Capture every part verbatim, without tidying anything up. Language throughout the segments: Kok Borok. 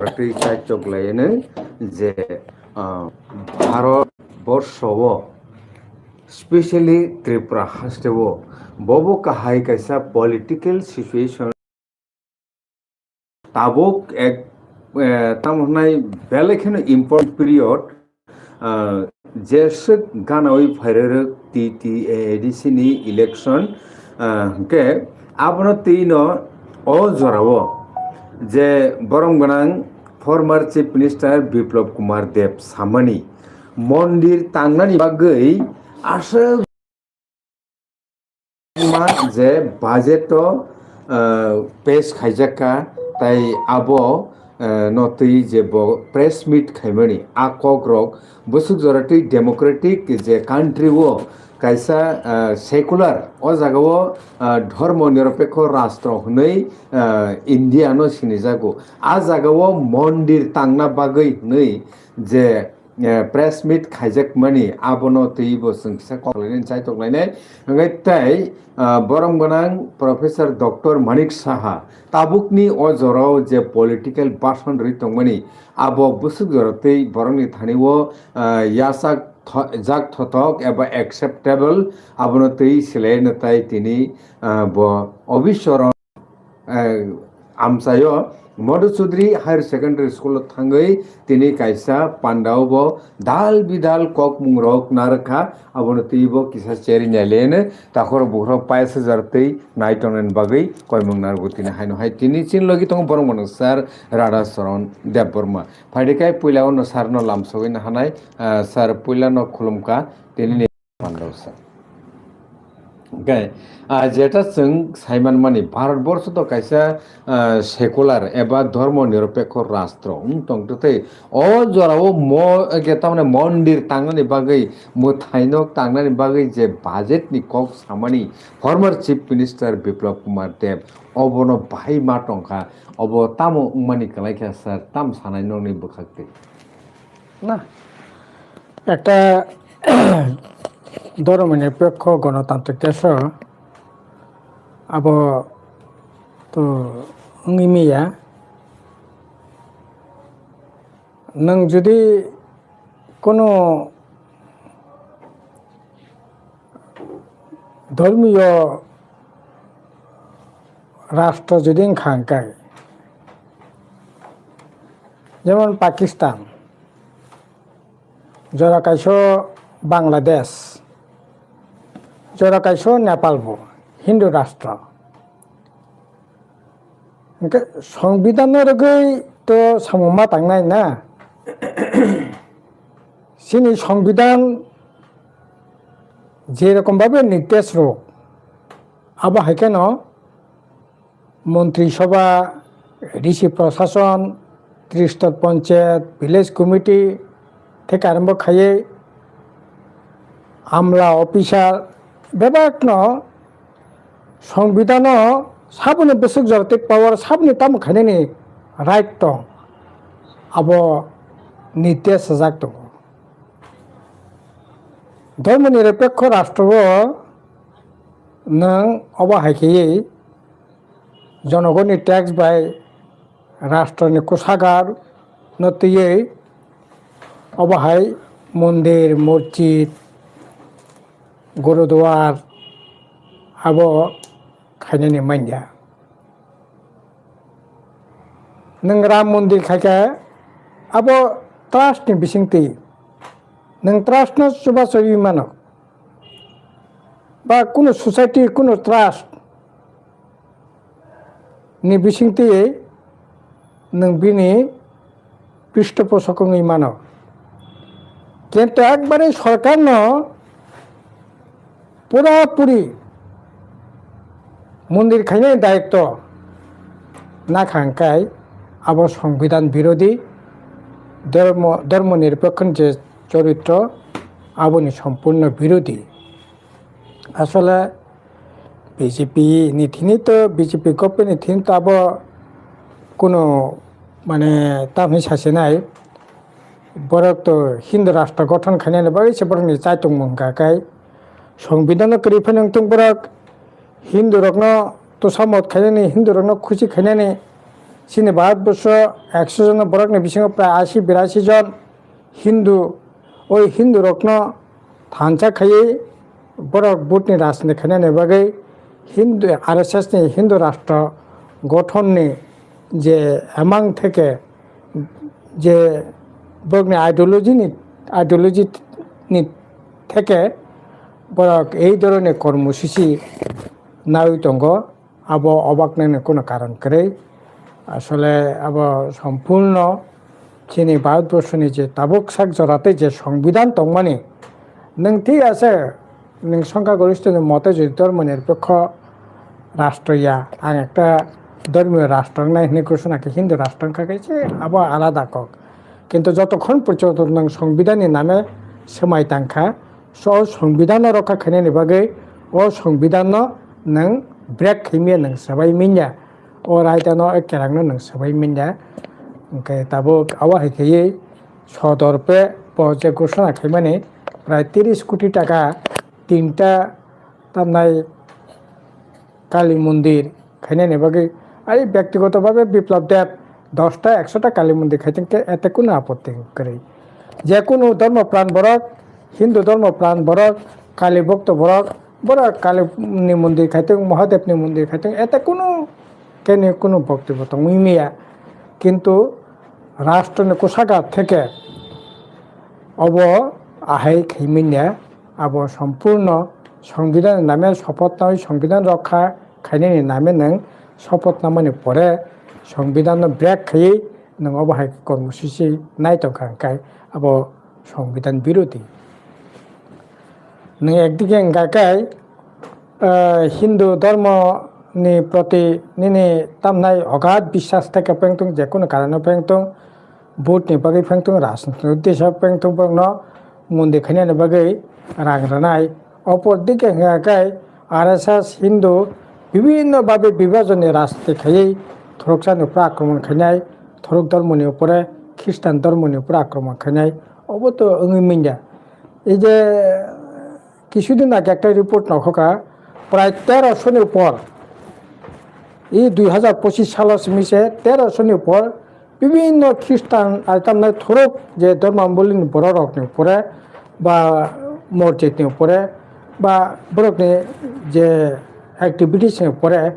twi kaichok laino je, ah, Bharat borsho o, specially Tripura haste o, bobo kahai kaisa political situation. Tabuk ek, eh, tamo hwnai belai kheno important period, ah, jeswk ganawi phairarwk T T A A D C ni election, ah, hwnkhe abono twino o jorao je borom gwnang former Chief Minister Biplab Kumar Deb samani mondir tangnani bagwi aswk ma je budget o, ah, pass khaijak kha, tai abo, ah, no twi je bo press meet khaimani a kok rok bwswk jora twi democratic je country o kaisa, ah, secular o jaga o, ah, dhormo nirapekho rastro hwnwi, ah, India no sinijago. A jaga o mondir tangna bagwi hwnwi je, eh, press meet khaijakmani, abono twibo chwng kisa kok lainai, chaitok lainai. Hwnkhe tei, ah, borom gwnang Professor Doctor Manik Saha tabukni o jorao je political bhasan rwi tongmani, abo bwswk jora twi borokni thani o, ah, yasak tho-, jak thothok eba acceptable, abono twi swlaiwi tai tini, ah, bo obisoron eh, amchaio Madhu Chaudhary Higher Secondary School o thangwi tini kaisa pandao bo dal bidal kokmung rok narwkha, abono twibo kisa cheri nyalene takhor bukhro pais hajar twi nai tongnani bagwi koimung narwgo tini haino hai tini chini logi tongo borok mano sir Radha Charan Debbarma. Phaidi kai puila ono sir no lamsogwi nahanai, eh, sir puila no khulumkha tini ni pandao sa. Hwnkhe, ah, jeta chwng saimanmani, Bharat borsho to kaisa, ah, secular eba dhormo nirapekho rastro wng tongtwtwi, o jorao mo-, ege tamni mondir tangnani bagwi, mwthaino tangnani bagwi je budget ni kok samani former Chief Minister Biplab Kumar Deb obono bahai ma tongkha, obo tamo wngmani kwlaikha sir, tam sanai nokni bwkhaktwi? Na, একটা ধর্মনিরপেক্ষ গণতান্ত্রিক দেশো abo to wngwi manya. Nwng jodi kono dhormiyo rastro jodi wngkha hwnkhe, jemon Pakistan, jora kaiso Bangladesh, jora kaiso Nepal bo Hindu rastro. Hwnkhe Songbidan no rwgwi to samung ma tangnai na. Chini Songbidan je rokom babe nirdesh rok, abo hai kheno Montri Sobha, D C Prashason, Tristor Ponchayat, Village Committee theke arombo khaiwi amla officer bebakno Songbidan o saboni bwswk jora tei power saboni tamo khainani right tong, abo nirdesh sajak tongo. Dhormo nirapekho rastro o nwng obo hai khaiwi jonogoni tax bai rastroni kosagar no twiwi obo hai mondir, mosjid, gurudwar abo khainani manya. Nwng Ram Mondir khaikha, abo trust ni bisingtwi. Nwng trust no chubachu rwi mano. Ba kunu society, kunu trust ni bisingtwi nwng bini pristhoposhok wngwi mano. Kintu ekbare sorkarno pura puri mondir khainai dayitto nakha hwnkhe abo Songbidan birodhi, dhormo, dhormo niripekkhoni je choritro aboni sompurno birodhi. Asole B J P ni thini to, B J P government ni thini to abo kuno mane tamni sasinai. Borok to Hindu rashtra gothon khainani bagwi se borokni chaitung mung kha kai. Songbidan no kwrwi phano wngthung borok Hindu rokno tosa mot khainani, Hindu rokno khusi khainani Chini Bharatborsho ekso jon borokni bisingo prai asi beraisi jon Hindu, oi Hindu rokno thansa khaiwi borok vote ni rajniti khainani bagwi Hindu, R S S ni Hindu rashtra gothon ni je amang theke je borokni ideology ni, ideology ni theke borok ei dhoroner kormosuchi nawi tongo. Abo obak nani kuno karon kwrwi. Asole abo sompurno chini Bharatborsoni je tabuk sak jora tei je songbidan tongmani, nwng thik ase, nwng songkha goristoni mote jodi dhormo nirpekho rashtra ya, ang ekta dhormiyo rashtra wngnai hwnwi ghosona khe Hindu rashtra wngkha khe se abo alada kok. Kintu jotokhon porjonto nwng songbidanni name swmai tangkha, so o songbidanno rokha khainani bagwi o songbidanno nwng break khaimya, nwng swbai minya, o raidano, o kerangno nwng swbai minya. Hwnkhe tabuk abo hai khaiwi sodor pe bo je ghosona khaimani prai tiris koti taka tinta tamnai Kali mondir khainani bagwi, ai byaktigoto bhabe Biplab Deb dosta ekshota Kali mondir khaitong khe ete kunu apotti kwrwi. Je kunu dhormo pran borok, Hindu dhormo pran borok, Kali bhokto borok, borok Kali ni mondir khaitong, Mahadev ni mondir khaitong, ete kunu keni kunu boktibo tongwi manya. Kintu rashtra ni kusaka theke obo ahai khaimanya. Abo sompurno songbidan name sopoth nawi songbidan rokha khainani name nwng sopoth namani pore songbidanno break khaiwi nwng obo hai kormosuchi nai tongkha hwnkhe abo songbidan birodhi. Nwng ekdike hwnkha khe, eh, Hindu dhormo ni proti nini tamnai ogat biswas theke pengtung, je kunu karano pengtung, vote ni bagwi pengtung, rajniti uddesho pengtung, borokno mondir khainani bagwi rang rwnai. Opor dike hwnkha khe R S S Hindu bibhinno bhabe bibhajon ni rajniti khaiwi thoroksa ni upore akromon khainai, thorok dhormo ni upore, Khristan dhormo ni upore akromon khainai, obo to wngwi manya. Ei je Kisudin age ekta report nokhoka, prai terosho ni upor, e dui hazar pochis salo simi se terosho ni upor bibhinno Khristan, ar tamni thorok je dhormambolini borok rokni upore ba mosjid ni upore ba borokni je activities ni upore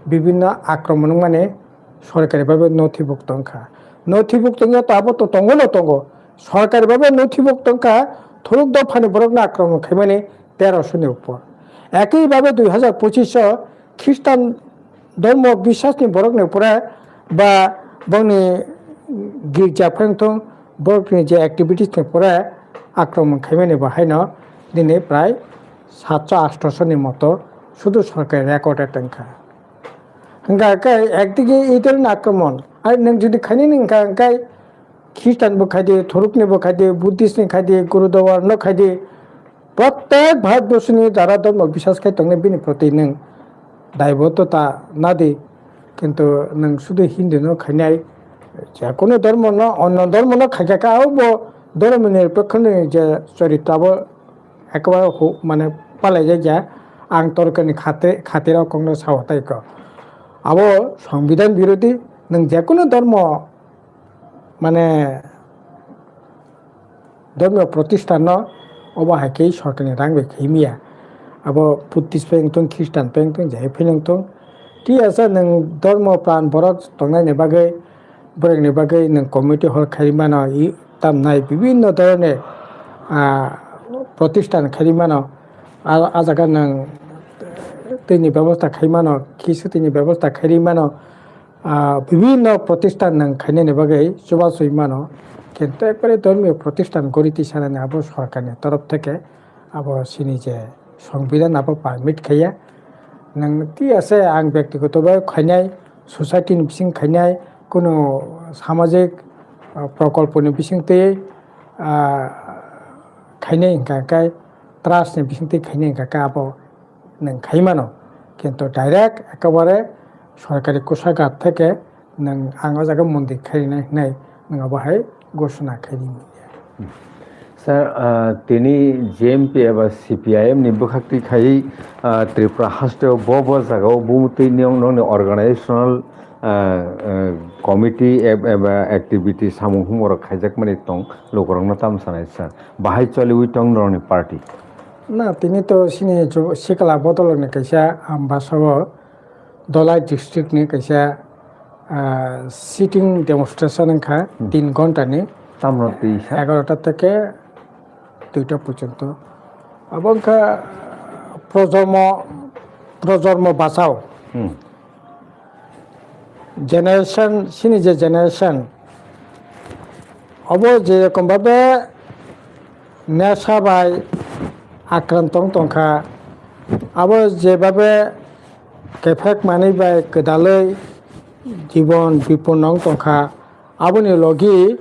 bibhinno akromon wngmani sorkari bhabe nothibhukto wngkha. Nothibhukto wngya to abo to tongo no tongo. Sorkari bhabe nothibhukto wngkha, thorok dophani borokno akromon khaimani terosho ni upor. Ekhi bhabe dui hazar pochis o Khristan dhormo biswasni borokni upore ba bongni girja phwrwngthung borokni je activities ni upore akromon khaimani bo haino dini prai satso astoso ni moto sudu sorkari recorded wngkha. Hingkha khe ekdigi Israel ni akromon, ai nwng jodi khainani hingkha khe Khristian bo khaidi, Thorokni bo khaidi, Buddhist ni khaidi, Gurudwara no khaidi, prottek Bharatborsoni jara dhormo biswas khai tongnai bini proti nwng daibotto ta nadi, kintu nwng sudu Hindu no khainai, je kono dhormo no, onno dhormo no khaikha khe, abo bo dhormo nirpekho ni je choritro abo ekebare hu-, mane palaijakya, ang torkani khate-, khatiro kokno sao tai kok. Abo songbidan birodhi, nwng je kono dhormo, mane, dhormo protisthan no obo hai khe sorkarni rang bai khaimiya. Abo Buddhist pai wngthung, Khristan pai wngthung, je phai wngthung. Thik asa nwng dhormo pran borok tongnaini bagwi, borokni bagwi nwng community hall khai mano, i tamnai bibhinno dhoroner, ah, protisthan khai mano. A, a jaga nwng twi ni bebosta khai mano, kisa twi ni bebosta khai mano. Ah, bibhinno protisthan nwng khainani bagwi chubachu mano. Kintu ekbare dhormiyo protisthan gori twi sanani abo sorkarni torof theke abo chini je songbidan abo permit khaiya. Nwng thik ase ang byaktigoto bai khainai, society ni bising khainai, kunu samajik, ah, prokolpo ni bising twi, ah, khainai hingkha khe trust ni bising twi khainai hingkha khe abo nwng khai mano, kintu direct ekebare sorkari kusaka theke nwng ang o jaga mondir khai rinai hinwi nwng abo hai ghosona khai ri manya. Sir, ah, tini J M P eba C P I M ni bwkhak twi khai, ah, Tripura haste o bo bo jaga o bumtwi niyong nokni organizational ah, ah, committee eb-, eba activity samung humorok khaijakmani tong, lukurokno tamo sanai sir? Bahai choliwi tong norokni party? Na, tini to sini chu sikla bodolni kaisa Ambasao Dholai district ni kaisa, ah, sitting demonstration wngkha Hmm. tin ghonta ni. Tamno twi sa? Egarota theke duita porjonto. Abo wngkha projormo, projormo bachao. Hmm. Generation, sini je generation, obo je rokom bhabe nesha bai akranto wng tongkha, abo je bhabe kephek manwi bai kwdalwi jibon biponno wng tongkha, aboni logi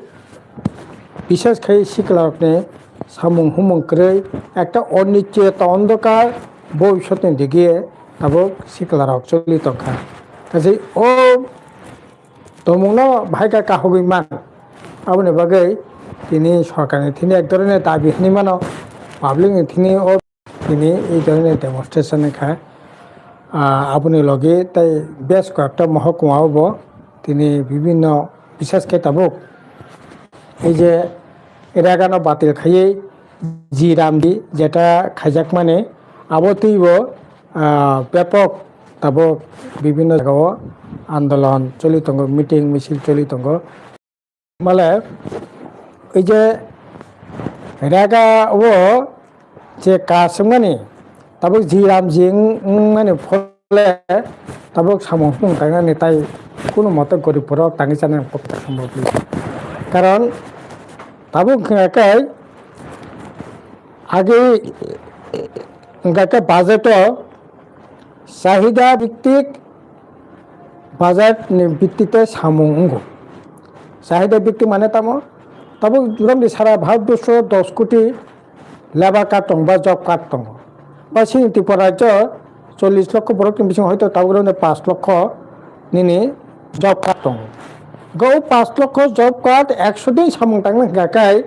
bishes khai siklarokni samung humung kwrwi ekta onicheta ondokar bobisotni dige tabuk siklarok choli tongkha. Kaisa o tongmungno bahai khe kahugwi man. Aboni bagwi tini sorkarni thini ek dhoroner dabi hinwi mano, publicni thini o tini ei dhoroner demonstration wngkha. Ah, aboni logi tei bes koyekta mohokuma o bo tini bibinno, bishes khe tabuk ei je rega no batil khaiwi G Ramji jeta khaijakmani abo twibo, ah, bepok tabuk bibinno jagao andolon choli tongo, meeting misil choli tongo. Male, ei je rega o je kasumani tabuk G Ramji wng-, wngmani phole tabuk samung hung tangnani tai kunu mote gorib borok tangwi chanani pokta sambabli. Karon tabuk hwnkha khe agi hwnkha khe budget o chahida bhittik budget ni bhittite samung wngo. Chahida bhittik mane tamo? Tabuk romdi sara Bharatborso dos koti labour card tongo ba job card tongo. Ba chini Tripura rajyo chollish lokho borokni bisingo hoito tabuk romdi panch lokho nini job card tongo. Go panch lokho job card ekso din samung tangna hwnkha khe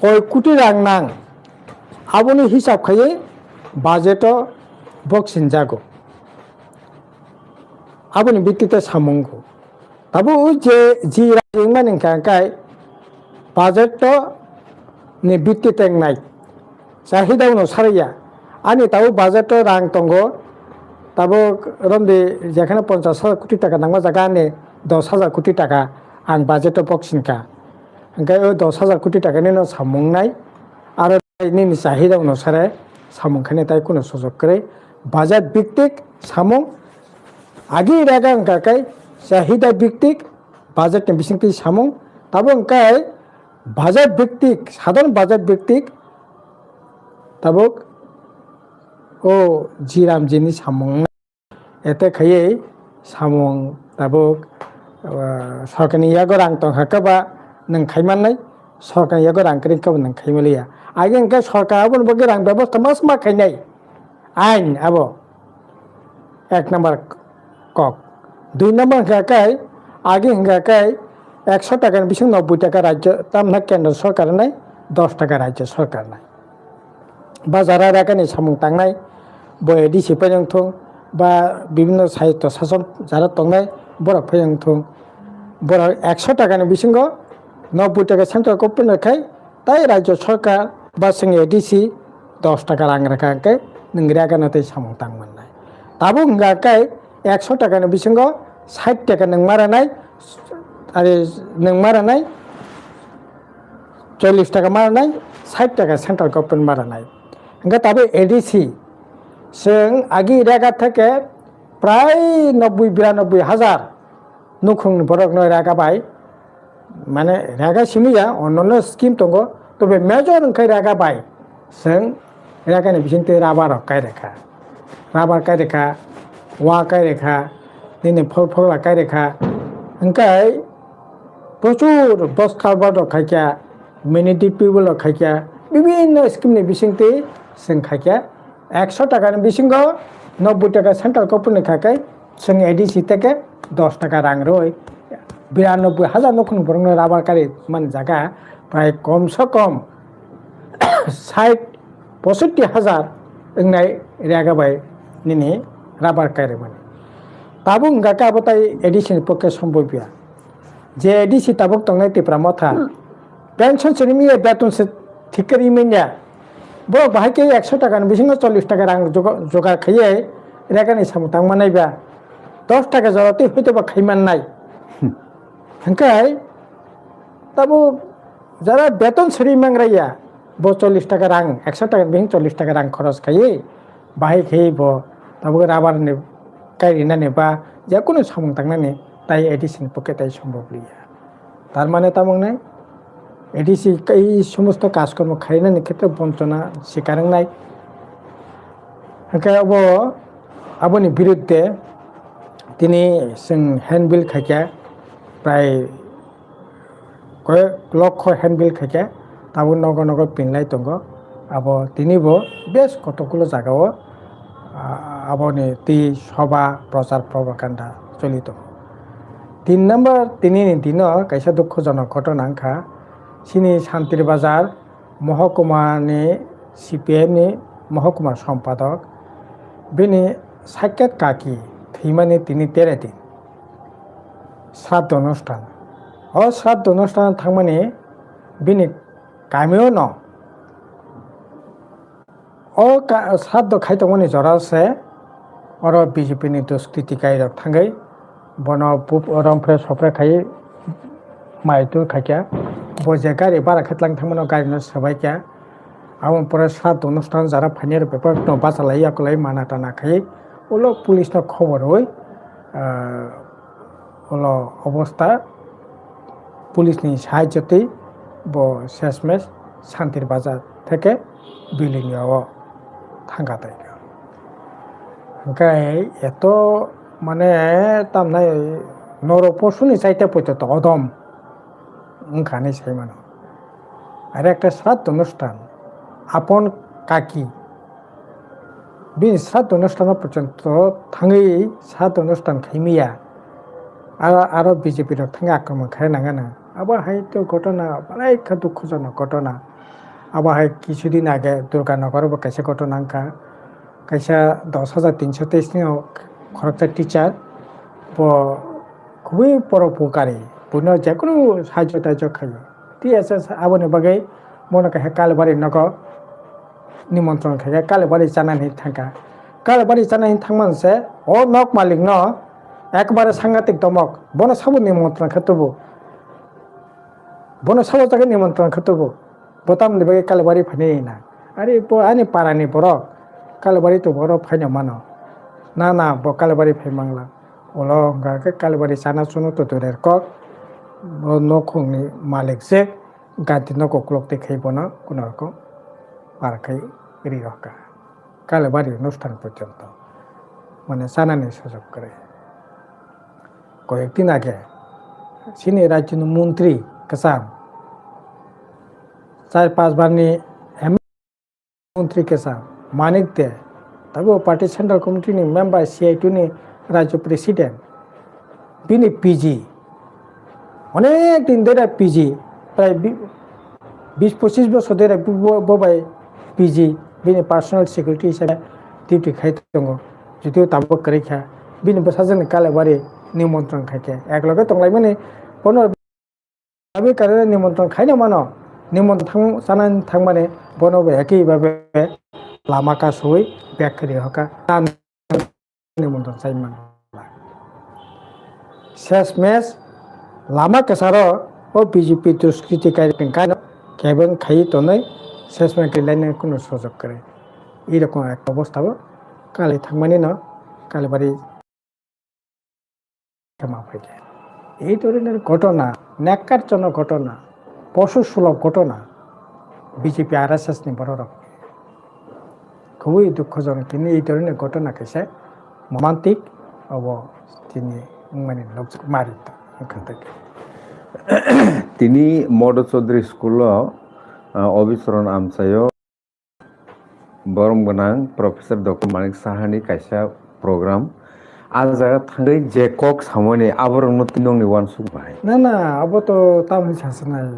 koi koti rang nang. Aboni hisab khaiwi budget o boksinjago. Aboni bhittite samungo. Tabuk je G Ramji wngmani hwnkha khe budget o ni bhitti tengnai. Chahida uno saraya. Ani tabuk budget o rang tongo. Tabuk romdi jekheno ponchash hajar koti taka nangma jaga ani dos hajar koti taka ang budget o boksinkha. Hwnkhe o dos hajar koti taka nino samung nai. Aro nini chahida uno sare samung khani tai kuno sojok kwrwi. Budget bhittik samung agi rega wngkha khe chahida bhittik budget ni bisingtwi samung. Tabuk hwnkhe budget bhittik, sadharon budget bhittik tabuk o G Ramji ni samung. Ete khaiwi samung tabuk, ah, sorkarni yago rang tongkha khe ba nwng khai mannai, sorkarni yago rang kwrwi khe bo nwng khai manliya. Age hwnkhe sorkar aboni bagwi rang bebosta ma se ma khainai. Ain abo ek number kok. Dui number hwnkha khe, age hwnkha khe ekso takani bising nobboi taka rajyo, tamni kendro sorkar nai, dos taka rajyo sorkar nai. Ba jara rega ni samung tangnai, bo A D C phai wng thung, ba bibinno sayitto sason jara tongnai, borok phai wng thung. Borok ekso takani bisingo nobboi taka central government rw khai, tai rajyo sorkar ba chwng A D C dos taka rang rwkha hwnkhe nwng rega no tei samung tang mannai. Tabuk hwnkha khe ekso takani bisingo sait taka nwng ma rwnai, are nwng ma rwnai, chollish taka ma rwnai, sait taka central government ma rwnai. Hwnkhe tabuk A D C chwng agi rega theke prai nobboi biranobboi hajar nukhungni borokno rega bai, mane rega simi ya, onnono scheme tongo, tobe major wngkhe rega bai chwng rega ni bisingtwi rubber rok kai rwkha, rubber kai rwkha, wa kai rwkha, nini phol phogla kai rwkha, hwnkhe prochur bus culvert rok khaikha, mini D P well rok khaikha, bibinno scheme ni bisingtwi chwng khaikha, ekso taka ni bisingo nobboi taka central government ni khaikhe, chwng A D C theke dos taka rang rwi biranobboi hajar nukhungni borokno rubber kari man jaga, prai kom se kom sait posotti hajar wngnai rega bai nini rubber kari mani. Tabuk wngkha khe abo tai A D C ni pokke sombobya. Je A D C tabuk tongnai Tipra Motha. Pension se rimi ya, beton se thik khe rimi ya. Borok bahai khe ekso taka ni bisingo chollish taka rang joga-, jogar khaiye regani samung tang manai ba. Dos taka jora twi hoito ba khai mannai. Hwnkhe tabuk jara beton se ri mangraya, bo chollish taka rang, ekso taka ni bising chollish taka rang khoros khaiye. Bahai khe bo tabuk rubber ni kai rinani ba je kunu samung tangnani tai A D C ni pocket tai sombob liya. Tar mane tamo wngnai A D C kai somosto kajkormo khainani khetre bonchona sikar wngnai. Hwnkhe abo aboni birudde tini chwng handbill khaikha prai koyek lokho handbill khaikhe tabuk nogo nogo pinlai tongo. Abo tinibo bes kotogulo jagao, ah, aboni twi soba prochar propaganda choli tongo. Tin number, tinini dino kaisa dukhojonok ghotona wngkha. Chini Santir Bazar mohokuma ni C P M ni mohokuma sompadok bini sakhet kaki thwimani tini tere din. Sraddho onusthan. O sraddho onusthan thangmani bini kamio no. O ka-, sraddho khai tongmani jora se oro B J P ni duskriti kai rok thangwi bono pup-, romphre sophre khai mai tur khaikha. Bo je gari bara khe tlang thangmano gari no swbaikha. Aboni pore sraddho onusthan jara phainai rok bebak no bachalai yakolai mana tana khai ulo police no khobor rwi, ah, ulo obostha police ni sahajyo twi bo sesmes Santir Bazar theke Bilonia o thangkha tai. Hwnkhe eto mane tamnai norok posuni chaita poito to odom wngkha hinwi sai mano. Are ekta sraddho onusthan, apon kaki, bini sraddho onusthano porjonto thangwi sraddho onusthan khaimaya, aro, aro B J P rok thangwi akromon khaina nangana. Abo hai to ghotona belai kha dukhojonok ghotona. Abo hai kisudin age Durganagar bo kaisa ghotona wngkha, kaisa dos hajar tinso teis ni o khoroksa teacher bo khubui porokpokari, buino jekunu sahajyo taijyo khaio. T S S aboni bagwi bono kaisa Kalibari nogo nimontron khaikha, Kalibari chanani thangkha. Kalibari chanani thangmani se o nok malikno ekbare sangatik domok, bono sabo nimontron khe tubu. Bono sabo jaga nimontron khe tubu. Bo tamoni bagwi Kalibari phainai na. Are bo ani parani borok Kalibari to borok phaino mano. Na, na, bo Kalibari phai mangla. Ulo hwnkha khe Kalibari chana chunu to durer kok. Bo nokhungni malik se ganti no koklok twi khai bono kuno rokom par khai ri rokha. Kalibari onusthan porjonto mane chanani sujok kwrwi. Koyek din age chini rajyoni montri kwcham, char panch barni M L A montri kwcham Manik De, tabuk party central committee ni member, C I T U ni rajyo president, bini P G, onek din dera P G, prai bi-, bis pochis bosor dera bo, bo, bo bai P G, bini personal security hisabe duty khai tongo. Jotio tabuk kwrwi kha, bini bwsajwkni Kalibari nimontron khai khe, ek loge tonglaimani bono dabi karwi nimontron khaino mano, nimontron thang-, chanani thangmani bono bo ekhi babe lama kasui bag kwrwi hoka. Nimontron chai man. Sesmes lama kwcharo o B J P duskriti kai tongkha kebeng khai tonwi sesmes khe lainani kunu sojok kwrwi. Ei rokom ekta obostha o kali thangmani no Kalibari khema phaikha. Ei dhoroner ghotona, nekkarjono ghotona, posu sulob ghotona, B J P R S S ni bororok. Khubui dukhojonok tini ei dhoroner ghotona kaisa momantik obo tini wngmani nukjak mari ta wngkha tai. Tini Modo Chaudhary School o, ah, Obicharan amchaio borom gwnang Professor Doctor Manik Sahani kaisa program. A jaga thangwi je kok samani aborokno twi nokni uansuk bai. Na, na, abo to tamni sasanai.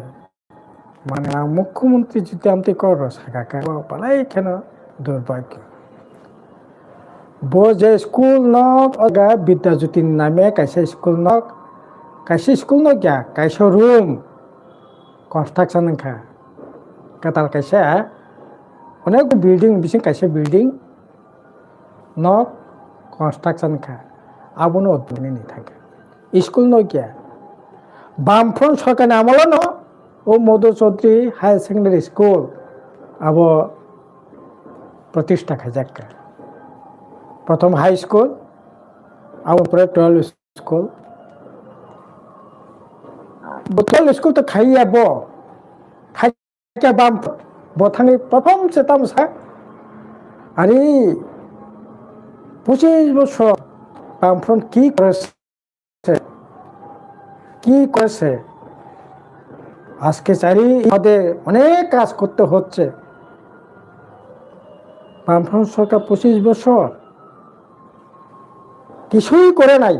Mane ang mukhyamantri jodi amtwi kok rw sakha khe, abo belai kheno durbhagyo. Bo je school nok, o jaga Bidya Jyoti ni name kaisa school nok, kaisa school nok ya, kaisa room construction wngkha, kwtal kaisa, onek building bising kaisa building nok construction wngkha, abono odbini ni thangkha. School no kya? Bamfront sorkar ni amolo no o Madhu Chaudhary Higher Secondary School abo pratishta khaijak kha. Prothom high school, abo pore twelve school. Bo twelve school to khaiya bo. Khe bam bo thangwi prothom se tamo sa, "Ari, pochis bosor Bamfront ki koreche, ki koreche? Aske chari mode onek kaj korte hocche. Bamfront sorkar pochis bosor কিছুই করে নাই,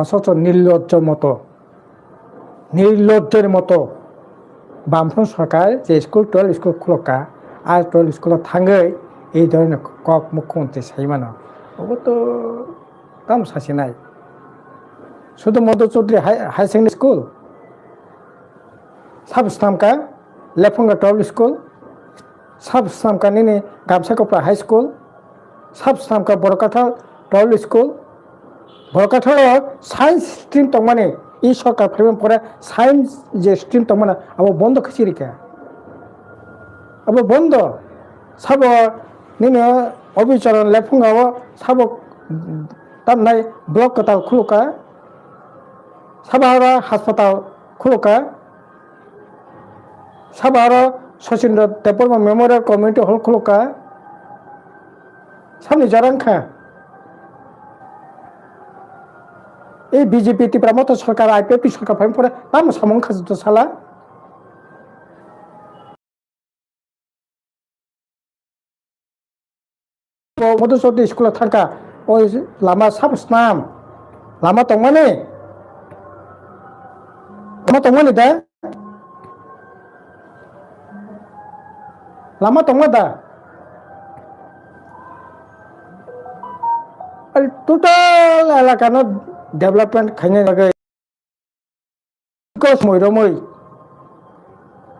অথচ নির্লজ্জ মতো, নির্লজ্জের মতো বামফ্রন্ট সরকার যে স্কুল, টুয়েলভ স্কুল খুলকা, আর টুয়েলভ স্কুল থাঙ্গই এই ধরনের কক মুখ্যমন্ত্রী সাইমানো, ওগো তো তাম সাসি নাই। শুধু Madhu Chowdhury high, high secondary school, সাব স্থামকা, লেফুঙ্গা টুয়েলভ স্কুল, সাব স্থামকা নিনি গামছা কপড়া হাই স্কুল, সাব স্থামকা Borokathal twelve school, Borokathal science stream তংমানি, ই সরকার ফাইমন পরে সায়েন্স যে স্ট্রিম তংমানি, abo bondo khe chirika. Abo bondo. Sabo nini Obicharan Lephunga o sabo tamnai block kwtal khuluka. Sabo aro haspatal khuluka. Sabo aro Sachindra Debbarma Memorial Community Hall khuluka. Samni jorang kha. Ei B J P Tipra Motha Sarkar, I P F T sarkar phai phore tamo samung kha joto sala. Bo Madhu Chaudhary school thangkha, o lama sabo snam, lama tongmani, lama tongmani da, lama tongma da, total elaka no development khaina bagwi. Kosmoi romoi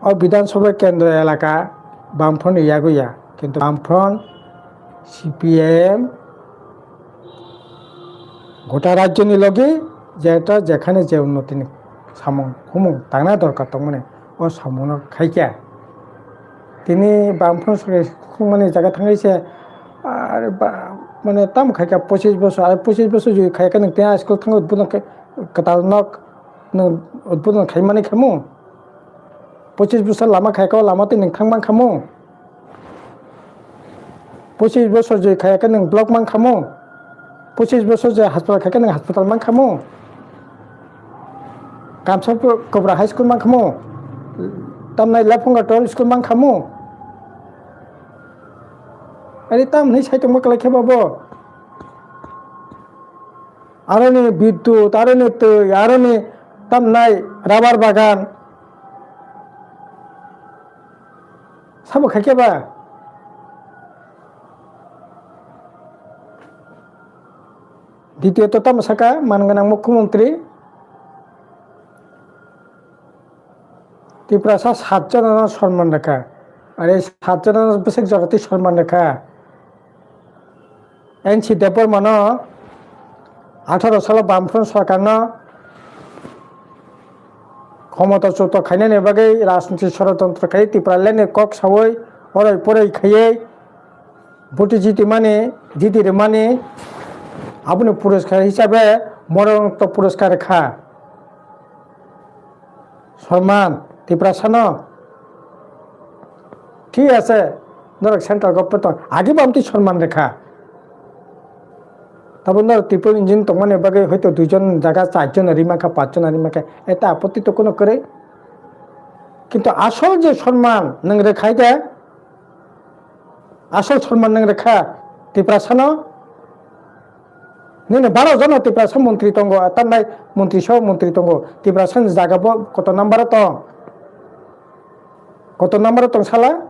o Bidhan Sabha kendro elaka Bamfront ni yago ya, kintu Bamfront, C P I M gota rajyo ni logi jeta jekhane je unnoti ni samung humung tangna dorkar tongmani o samung no khaikha. Tini Bamfront sorkar khulumani jaga thangwi se, ar ba, mane tamo khaikha pochis bosor, ar pochis bosor jodi khaikha nang tei school thangwi budon khe kwtal nok. Nwng udbodon khaimani khamu? Pochis bosor lama khaikha, o lama twi nwng thang mankhamu? Pochis bosor je khaikha nwng block mankhamu? Pochis bosor je haspatal khaikha nwng haspatal mankhamu? Kamsa Kobra High School mankhamu? Tamnai Lephunga Town School mankhamu? Ari tamni saitongma kwlai khe babo? Aroni bidyut, aroni twi, aroni tamnai rubber bagan. Sabo khaikhe ba? Ditiyot tamo saka, man gwnang mukhyamantri. Tiprasa satjonano sonman rwkha. Are satjonano bwswk jorati sonman rwkha. N C Debbarmano atharo salo Bamfront sorkarno khomota chuto khainani bagwi rajniti sorotontro khai Tipralandni kok sawi oroi poroi khaiwi boti jitimani, jiti rwmani aboni puraskar hisabe Moronokto puraskar kha. Sonman, Tiprasano. Thik ase, norok central government tong, age bo amtwi sonman rwkha. Tabo norok triple engine tongmani bagwi hoito duijon jaga charjon rimangkha, pachjon rimangkha, eta apotti to kono kwrwi. Kintu asol je sonman nwng rwkhai de, asol sonman nwng rwkha Tiprasano. Nini baro jono Tiprasa montri tongo, tamnai montri so montri tongo. Tiprasa ni jaga bo koto number o tong? Koto number o tong sala?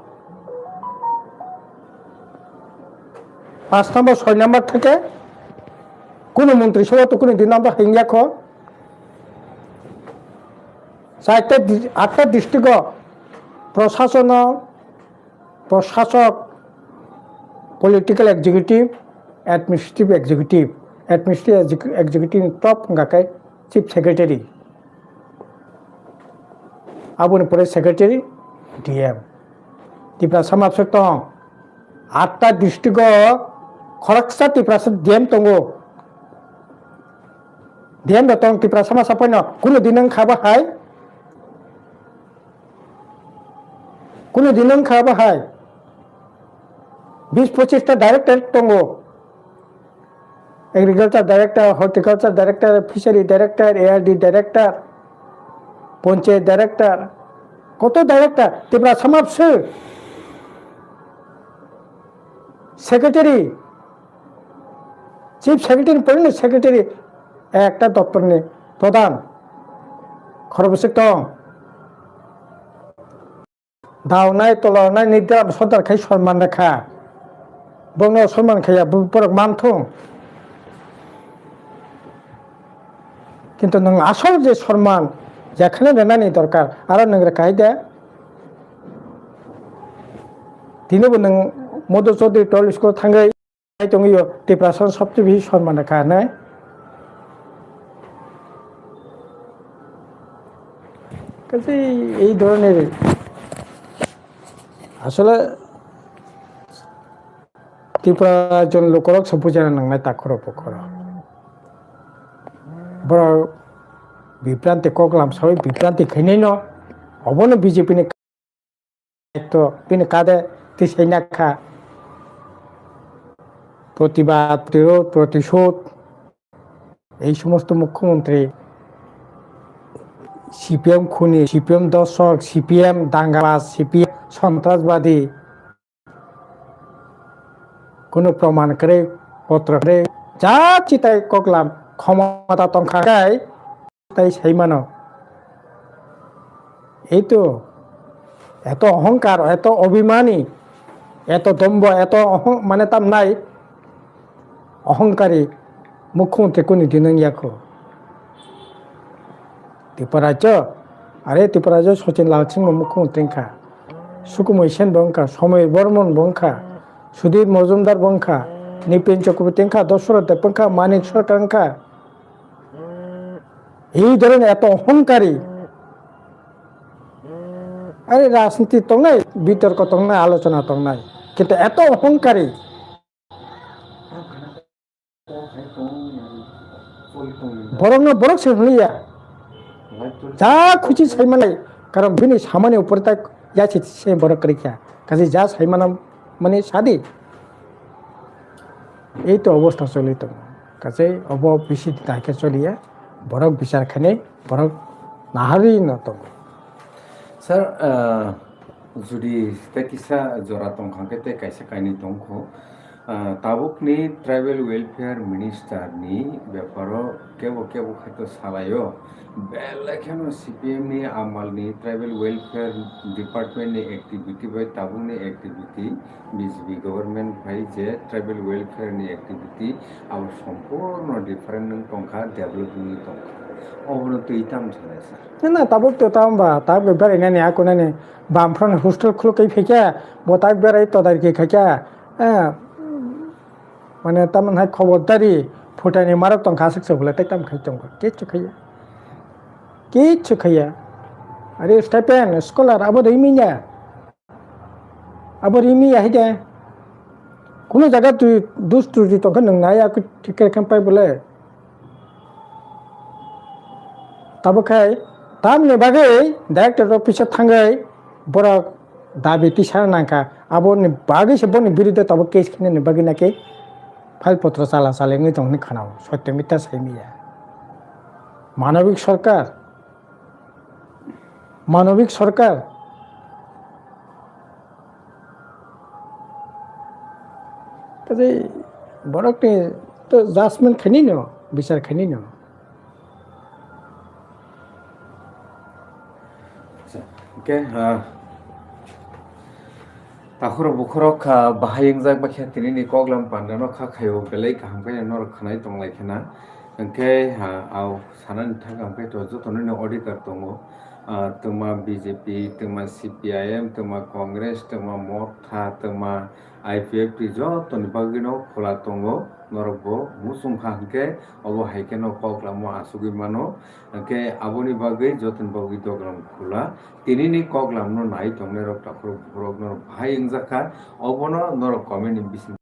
Paanch number, soi number theke kuno montri sobha to kuno din number hingya kho. Chaita di-, atta district o prosasono, prosasok, political executive, administrative executive, administrative exec-, executive ni top wngkha khe chief secretary. Aboni pore secretary, D M. Tiprasa mapsok tong. Atta district o khoroksa Tiprasa D M tongo. D M da tong Tiprasa masa poino kuno din wngkha bo hai. Kuno din wngkha bo hai. Bis pochista director tongo. Agriculture director, horticulture director, fishery director, A R D director, panchayat director, koto director, Tiprasa mapsok, secretary, chief secretary, permanent secretary, ekta doptor ni pradhan, khorokbwswk tong. Daunai, tolonai, nidra, sodar khai sorman rekha. Bongno sorman khaya, bu-, borok manthung. Kintu nwng asol je sorman, jekhane renani dorkar, aro nwng rekha hai de. Tini bo nwng Madhu Chaudhary Tall School thangwi Hai tongwi o, Tiprasa sobse bisi sorman kha nai. Kaise ei dhoroner asole Tripura jon lukorok se bujana nangnai takhoro bukhoro. Borok bibranti koklam sawi bibranti khainai no obono B J P ni to bini kade tisai nakha. Protibad, protirod, protishodh, ei somosto mukhyamantri C P M khuni, C P M dosok, C P M dangabas, C P M sontrasbadi, kono proman kwrwi, potro kwrwi, ja chitai koklam khomota tongkha kai, tai sai mano. Ei to, eto ohongkar, eto obhimani, eto dombo, eto ohong-, mane tamnai ohongkari mukhyamantri kuni din wng yakho. Tripura rajyo, are Tripura rajyo Sachin Lal Singh bo mukhyamantri wngkha, Sukumoi Sen bo wngkha, Somoy Bormon bo wngkha, Sudip Mojumdar bo wngkha, Nipen Chakraborty wngkha, Dosoroth Deb wngkha, Manik Sarkar wngkha. Ei dhoroner eto ohongkari. Are rajniti tongnai, bitorko tongnai, alochona tongnai. Kintu eto ohongkari. Borokno borok se hwnliya. Ja khuchi sai manai. Karon bini samani upor tak yasi se borok kwrwikha. Kaisa ja sai mana mani sadi. Ei to obostha choli tongo. Kaisa obo bisi dai khe choliya. Borok bichar khainai, borok naharwi no tongo. Sir, ah, jodi tei kisa jora tongkha khe tei kaisa kainwi tongkho. Ah, tabukni Tribal Welfare Minister ni beparo kebo kebo khe to salaio. Belai kheno C P M ni amal ni Tribal Welfare Department ni activity bai tabukni activity B J P government bai je tribal welfare ni activity abo sompurno different wng tongkha, develop wngwi tongkha. Obono twi tam sanai sir. Na, na, tabuk to tam ba, tabuk berai nani, ako nani, bam phrang hostel khuluk kai phaikha, bo tak berai todar ki khaikha, eh, mane tamon hai khobor dari, phutani marok tongkha aswk se bole, tai tam khai tongkha, kichu khaiya. Kichu khaiya. Are stipend, scholar, abo rimi ya. Abo rimi ya hide. Kuno jaga tu dus tu di tongkha nung nai aku tikir khan pai bole. Tabo khai, tamni bagwi director office o thangwi borok dabi tisa nangkha. Aboni bagwi se boni biruddhe tabo case khinani bagwi naki file potro chala chala wngwi tongni khanao. Sotyo mita saimiya. Manobik sorkar. Manobik sorkar. Kaje borokni to judgment khainino, bichar khainino. Acha, okay, ah, Takhorok bukhorok kha bahai wngjak bakhe tinini koklam pandano kha khaio belai kaham khe norok khwnai tonglai khena. Hwnkhe ha, au sanani thangkha hwnkhe to joto nini odhikar tongo. Ah, twma B J P, twma C P I M, twma Congress, twma Motha, twma I P F T jotoni bagwino khula tongo. Norok bo muchung kha hwnkhe obo hai kheno koklamo achugwi mano. Hwnkhe aboni bagwi jotoni bagwi dogram khula. Tinini koklamno nai tongnai rok takhorok bukhorok norok bahai wngjak kha, obono norok comment ni bising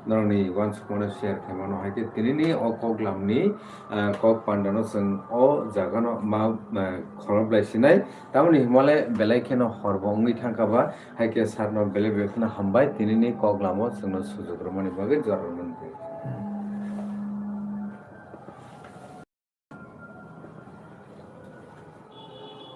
norokni uansukmano share khaimano. Hai khe tinini o koklamni, ah, kok pandano chwng o jagano ma, ah, khoroplai sinai. Tamoni himale belai kheno horbo wngwi thangkha ba, hai khe sarno belai belai kheno hambai tinini koklamo chwngno sujok rwmani bagwi jora rwmani bagwi.